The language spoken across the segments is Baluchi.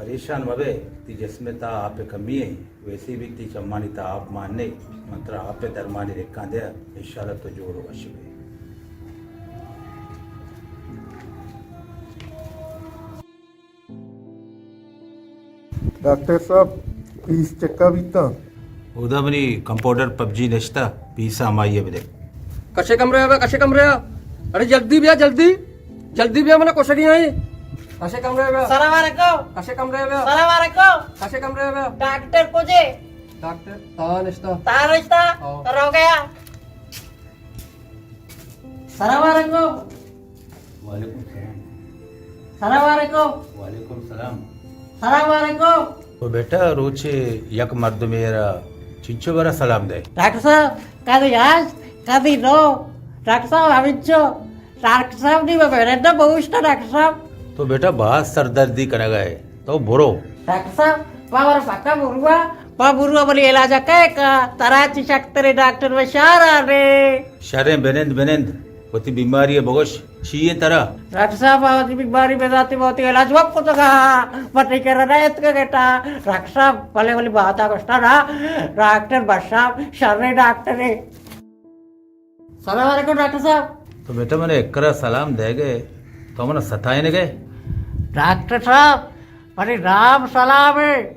پریشان مبے، تی جسم ءِ تہا آپ ءِ کمی ایں، ویسے بھی تی چمانی تہا آپ مان نے، من ترا آپ ءِ درمانی لکھاں دیا، انشاءاللہ تو جوڑ و وش بے۔ ڈاکٹر صاحب، پیس چکا بیتا؟ اودا منی کمپاؤنڈر پب جی نشتا، پیس ہمائی ءَ بدے۔ کشے کمرے ءَ بیا، کشے کمرے ءَ۔ ارے جلدی بیا، جلدی۔ جلدی بیا، منا کشگی آئی۔ کشے کمرے ءَ بیا۔ سلام علیکم۔ کشے کمرے ءَ بیا۔ سلام علیکم۔ کشے کمرے ءَ بیا۔ ڈاکٹر کجے؟ ڈاکٹر تہا نشتا۔ تہا نشتا؟ ہاں۔ تو رو گیا۔ سلام علیکم۔ وعلیکم سلام۔ سلام علیکم۔ وعلیکم سلام۔ سلام علیکم۔ تو بیٹا، روچے یک مردمے را چنچو برا سلام دے؟ ڈاکٹر صاحب، کدی ہشت، کدی نو۔ ڈاکٹر صاحب، ہمینچو۔ ڈاکٹر صاحب، نی میں بیرے نہ بوشتا ڈاکٹر صاحب۔ تو بیٹا، باز سردردی کنگا ہے، تو برو۔ ڈاکٹر صاحب، ما برو پکا بروا، ما بروا بلی علاج کئے کا، ترا چی شکترے ڈاکٹر میں شارا رے۔ شریں بنند بنند، وتی بیماری ءَ بگوش، چی ایں ترا؟ ڈاکٹر صاحب، آ وتی بیماری بزاتی وتی علاج وقت کتگا، وتی کرا نہ اتکا گٹا۔ ڈاکٹر صاحب، بلے بلے باتا گوشتا نا، ڈاکٹر بشام شریں ڈاکٹرے۔ سلام علیکم ڈاکٹر صاحب۔ تو بیٹا، من اکرا سلام دے گئے، تو من ستائیں گئے؟ ڈاکٹر صاحب، منی نام سلام ہے۔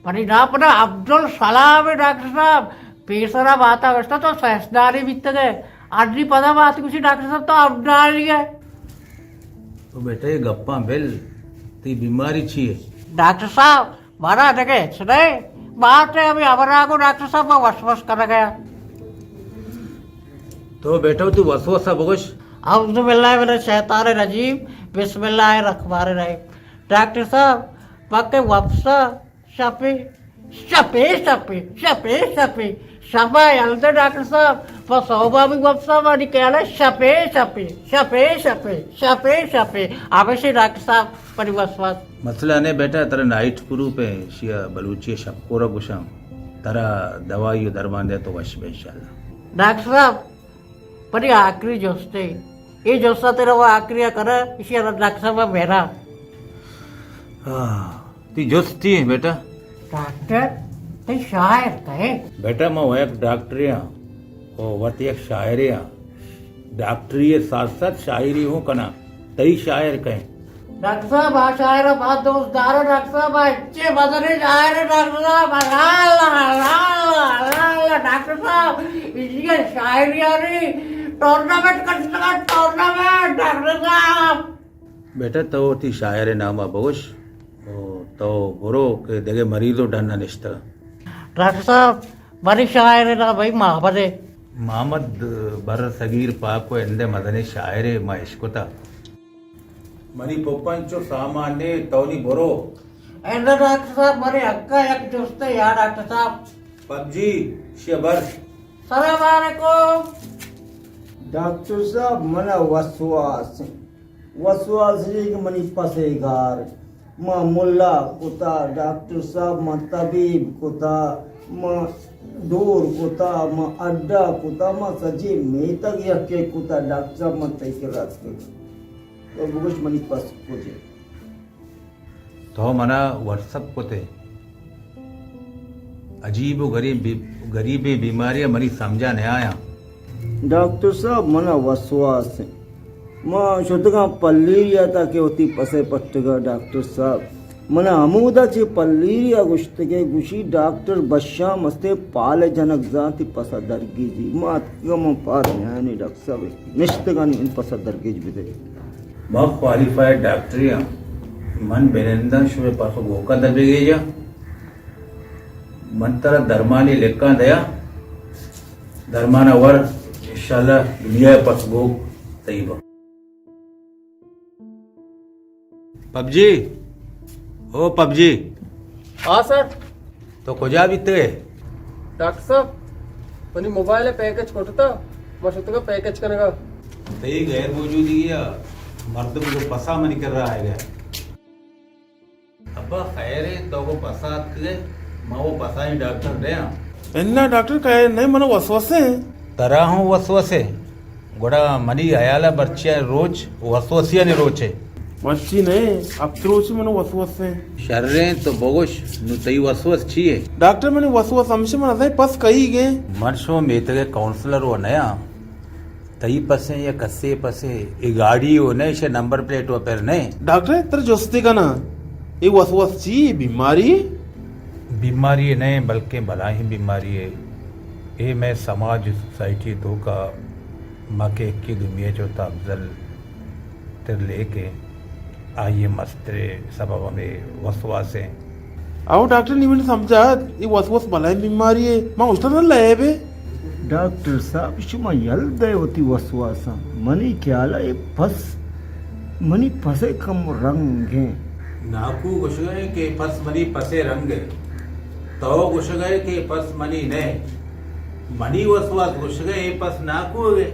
منی نام پدا عبدالسلام ہے ڈاکٹر صاحب۔ پیسرا باتا گوشتا تو سیسداری بیتگے۔ انی پدا بات گوشی ڈاکٹر صاحب تو عبدالی ہے۔ تو بیٹا یہ گپاں بل، تی بیماری چی ہے؟ ڈاکٹر صاحب، مارا دگہ ہچ نہ، بات ہے ابھی ہمارا کو ڈاکٹر صاحب ما وسوس کر گیا۔ تو بیٹا تو وسوسہ بگوش۔ اعوذ باللہ من الشیطان الرجیم، بسم اللہ الرحمن الرحیم۔ ڈاکٹر صاحب، پکے وپسا شپے، شپے، شپے، شپے، شپے۔ شپا یل دے ڈاکٹر صاحب، پہ صوبہ بھی وپسا مانی خیال ہے شپے، شپے، شپے، شپے، شپے، شپے۔ ہمیشہ ڈاکٹر صاحب، پری وسواس۔ مسئلہ نے بیٹا، ترا نائٹ پروف ہے، شیا بلوچی شپ کورا گوشاں۔ ترا دوائی و درمان دے تو وش بے انشاءاللہ۔ ڈاکٹر صاحب، پری آخری جستے۔ اے جستا تیرا وہ آخری کرا، اسی اللہ ڈاکٹر صاحب میرا۔ ہاں، تی جست چی ایں بیٹا؟ ڈاکٹر، تئی شاعر کئے؟ بیٹا، من یک ڈاکٹرے آں، او وت یک شاعرے آں۔ ڈاکٹری ءِ ساتھ ساتھ شاعری ہوں کناں۔ تئی شاعر کئے؟ ڈاکٹر صاحب، آ شاعر ءَ باز دوست دار ءَ ڈاکٹر صاحب، آ اچے مزنیں شاعر ءَ ڈاکٹر صاحب، اللہ، اللہ، اللہ، اللہ، ڈاکٹر صاحب، ایشی ءَ شاعری آنی ٹورنامنٹ کٹتگ، ٹورنامنٹ، ڈاکٹر صاحب۔ بیٹا، تو وتی شاعر ءِ نام ءَ بگوش، او تو برو کہ دگہ مریض و ڈن ءَ نشتگ۔ ڈاکٹر صاحب، منی شاعر ءِ نام بھئی محمد ہے۔ محمد بر صغیر پاک و ہند ءِ مزنیں شاعرے، ما اشکتا۔ منی پپن چو سامان نے، تو نی برو۔ اے نہ ڈاکٹر صاحب، منی حقا یک جستے یا ڈاکٹر صاحب۔ پب جی، شبر۔ سلام علیکم۔ ڈاکٹر صاحب، منا وسواس، وسواس یہ کہ منی پسے گار، ما ملا کتا، ڈاکٹر صاحب، ما طبیب کتا، ما دور کتا، ما اڈا کتا، ما سجے میتگ یکے کتا، ڈاکٹر صاحب، من تئی کرا اتکگاں۔ تو بگوش منی پس کجے؟ تو منا وٹس اپ کتے۔ عجیب و غریب بی-، غریبیں بیماری منی سمجھا نیایاں۔ ڈاکٹر صاحب، منا وسواس انت۔ ما شتگاں پلیری ءَ تاکہ وتی پسے پٹگا ڈاکٹر صاحب۔ منا ہمودا چہ پلیری ءَ گوشتگے، گوشی ڈاکٹر بشام استیں پال جنگ زانتی پسا درگیجی۔ ما اتکگاں من پاد نیانی ڈاکٹر صاحب نشتگانی ان پسا درگیج بدے۔ ما کوالیفائیڈ ڈاکٹرے آں۔ من بننداں شمے پس و گوکاں دبیگیجاں۔ من ترا درمانی لکھاں دیاں۔ درمانا ور، انشاءاللہ دنیا ءِ پس گوک تئی با۔ پب جی، او پب جی۔ ہاں سر۔ تو کجا بیتگے؟ ڈاکٹر صاحب، منی موبائل ءِ پیکج کٹتا، ما شتگا پیکج کنگا۔ تئی غیر موجودگی ءَ مردم گوں پسا منی کرا آئیگا۔ ابا خیر اے، تو گوں پسا اتکگے، ما وہ پسانی ڈاکٹر نہ آں۔ اناں ڈاکٹر کئے نئے، من وسوسے۔ ترا ہوں وسوسے؟ گڑا منی ہیال ءَ مرچیانی روچ وسوسیانی روچے۔ مرچی نہ، ہپت روچی من وسوس ایں۔ شریں تو بگوش، نوں تئی وسوس چی اے؟ ڈاکٹر، منی وسوس ہمیش اے، من نزاناں پس کئیگ ایں۔ من شما میتگ ءِ کاؤنسلر وَ نہ آں۔ تئی پس ایں یا کسے پس ایں، اے گاڑی وَ نہ، ایشی نمبر پلیٹ وَ پر نہ۔ ڈاکٹر، ترا جستے کناں، اے وسوس چی اے؟ بیماری اے؟ بیماری نہ، بلکیں بلاہیں بیماری اے۔ اے مئے سماج، سوسائٹی توکا ما کہ یکے دومی ءَ چہ وت افضل تر لیکیں، آئی ءِ مستریں سبب ہمے وسواس ایں۔ او ڈاکٹر، نی منی سمجھا، اے وسواس بلاہیں بیماری اے، ما گوشتہ نہ لیب اے۔ ڈاکٹر صاحب، شما یل دئے وتی وسواساں۔ منی خیال ءَ اے پس، منی پس ءِ کم رنگ ایں۔ ناکو گوشگ ءَ ایں کہ پس منی پس ءِ رنگ اے۔ تو گوشگ ءَ ئے کہ پس منی نہ۔ منی وسواس گوشگ ءَ اے پس ناکو اے۔